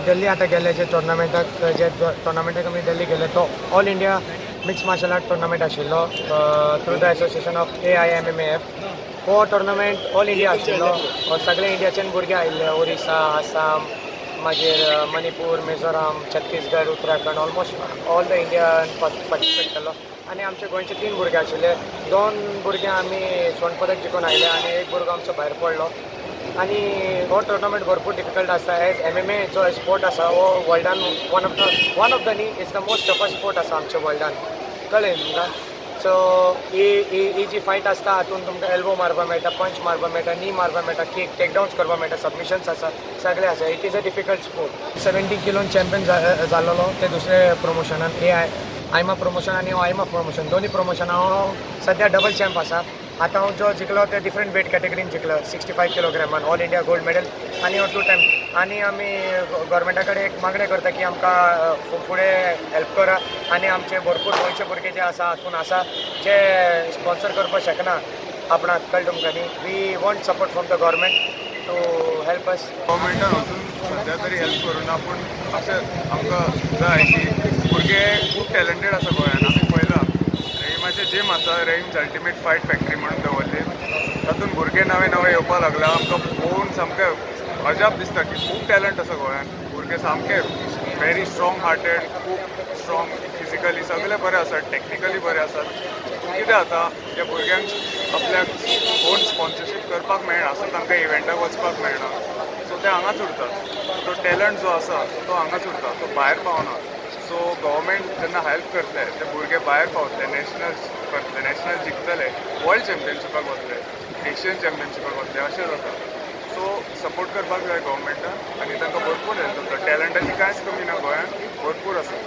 दिल्ली आतां गेले जे टोर्नामेंटाक, जे टोर्नामेंटाक आमी दिल्ली गेले, तो All India Mix Martial Art Tournament आशिल्लो through the association of AIMMAF. हो टोर्नामेंट ऑल इंडिया आशिल्लो. हो सगळे इंडियाच्यान भुरगे आयिल्ले, ओरिसा, आसाम, मागीर Manipur, Mizoram, Chhattisgarh, Uttarakhand, almost all the Indian participate केलो. आनी आमचे गोंयचे तीन भुरगे आशिल्ले. दोन भुरगे आमी स्वर्ण पदक जिखून आयले आनी एक भुरगो आमचो भायर पडलो. आनी हो टोर्नामेंट भरपूर डिफिकल्ट आसा, एज एमएमए जो स्पोर्ट आसा हो वर्ल्डान one of the न्ही, it's the most toughest sport आसा आमच्या वर्ल्डान, कळ्ळें तुमकां? सो ही ही ही जी फायट आसता, हातून तुमकां एल्बो मारपाक मेळटा, पंच मारपाक मेळटा, नी मारपाक मेळटा, कीक, टेकडाउन्स करपाक मेळटा, सबमिशन्स आसा, सगळें आसा. It is a difficult sport. 70 किलोन champion जाल्लो ते दुसरे प्रमोशनान, ए आय आयमा प्रमोशन आनी आयमा प्रमोशन, दोन्ही प्रमोशन हांव सद्या डबल चॅम्प आसा. आतां हांव जो जिखलो ते डिफरंट वेट कॅटेगरीन जिखलो, 65 किलोग्रामान ऑल इंडिया गोल्ड मेडल आनी हांव टू टायम. आनी आमी गव्हर्मेंटा कडेन एक मागणें करता की आमकां फुडें हेल्प करा. आनी आमचे भरपूर गोंयचे भुरगे जे आसा हातून आसा, जे स्पॉन्सर करपाक शकना आपणाक, कळ्ळें तुमकां न्ही? We want support from the government to help us. गव्हर्मेंटान अजून सद्या तरी हेल्प करूं ना, पूण अशें आमकां जाय की भुरगे खूब टॅलंटेड आसा गोंयान. आमी पळयलां, रहीमाचें जीम आसा, रहीम्स अल्टिमेट फायट फॅक्टरी म्हणून दवरली. तातूंत भुरगे नवे नवे येवपाक लागला. आमकां पळोवन सामकें अजाप दिसता की खूब टॅलंट आसा गोंयान. भुरगे सामके व्हेरी स्ट्रॉंग हार्टेड, खूब स्ट्रॉंग फिजिकली, सगळे बरे आसात, टॅक्निकली बरे आसात. पूण कितें जाता, त्या भुरग्यांक आपल्याक ओन स्पॉन्सरशीप करपाक मेळना, सो तांकां इव्हेंटाक वचपाक मेळना, सो ते हांगाच उरतात. तो टॅलंट जो आसा तो हांगाच उरता, तो भायर पावना. सो गव्हर्मेंट जेन्ना हेल्प करतले, ते भुरगे भायर पावतले, नॅशनल करतले, नॅशनल जिखतले, वर्ल्ड चॅम्पियनशिपाक वतले, एशियन चॅम्पियनशिपाक वतले, अशें जाता. सो सपोर्ट करपाक जाय गव्हर्मेंटान आनी तांकां भरपूर हेल्प जाता. टॅलंटाची कांयच कमी ना गोंयांत, भरपूर आसा.